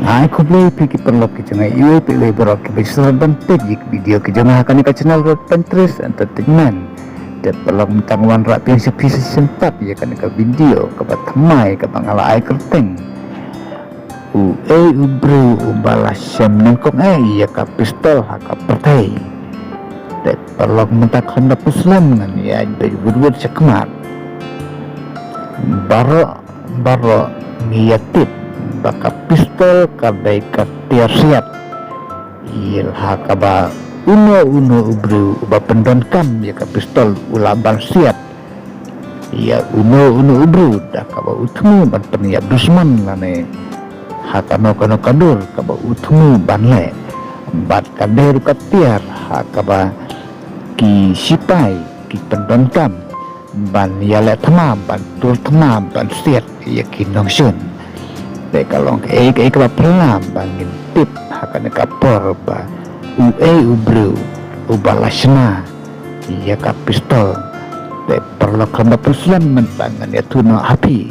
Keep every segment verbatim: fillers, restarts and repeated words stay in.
Ai khublei phi ki paralok ki jong nga, iwei pa iwei baroh kiba sngewbha ban peit ïa ki video ki jong nga ha kane ka channel Red Pantris Entertainment. Te paralok, mynta nga wanrah biang sha phi sa shisien pat ïa kane ka video kaba thymmai kaba nga la ai kyrteng U ei u briew uba la shem nyngkong eh ïa ka pistol ha ka pyrthei. Te paralok, mynta khlem da pynslem ngan ïaid beit wut wut sha khmat. Baroh baroh ngi ïa tip ba ka pistol ka dei ka tiar siat. Ïa, ha kaba uno uno u briew uba pyndonkam ïa ka pistol u lah ban siat ïa uno uno u briew da kaba u thmu ban pynïap dusmon lane ha kano kano ka dur kaba u thmu ban leh. Bad ka dei ruh ka tiar ha kaba ki sipai ki pyndonkam ban ïaleh thma, ban tur thma, ban siat ïa ki nongshun. Te ka long kaei kaei kaba phylla ba ngin tip ha kane ka por ba u ei u briew uba la shna ïa ka pistol. Te paralok, khlem da pynslem, mynta ngan ïathuh noh ha phi.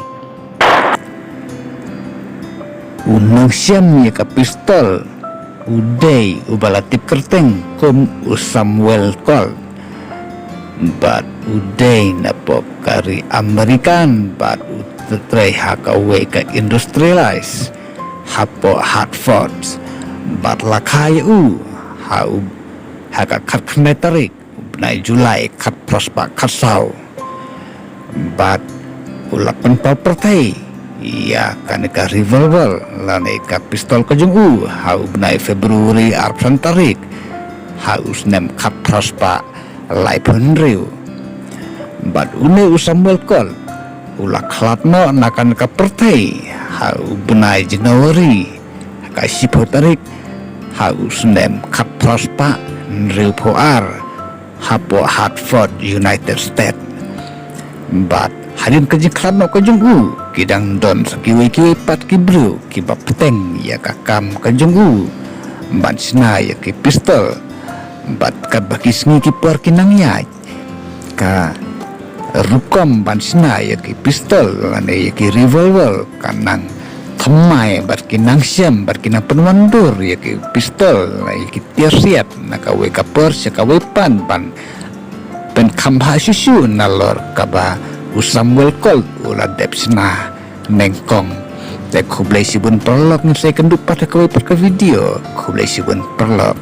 U nongshem ïa ka pistol u dei uba la tip kyrteng kum u Samuel Colt. Bad u dei na pop ka ri American bad u trei ha kawei ka industrialize hapoh Hartford. Bad la kha ïa u ha u ha ka khatkhyndai tarik u bnai July khatphra spah khatsaw. Bad u la pynpaw pyrthei ïa kane ka revolver lane ka pistol ka jong u ha u bnai February arphew san tarik ha u snem khatphra spah laiphew hynriew. Bad une u Samuel Colt u la khlad noh na kane ka pyrthei ha u bnai January ha ka shiphew tarik ha u snem khatphra spah hynriewphew ar hapoh Hartford, United States. Bad hadien ka jingkhlad noh ka jong u ki dang don sa kiwei kiwei pat ki briew kiba bteng ïa ka kam ka jong u ban shna ïa ki pistol. Bad katba ki sngi ki por ki nang ïaid, ka rukom ban shna ïa ki pistol lane ïa ki revolver ka nang thymmai bad ki nang shem bad ki nang pynwandur ïa ki pistol lane ïa ki tiar siat na kawei ka por sha kawei pat ban pynkham bha shuh shuh nalor kaba u Samuel Colt u la dep shna nyngkong. Te khublei shibun paralok, ngin sa ïakynduh pat ha kawei pat ka video. Khublei shibun paralok.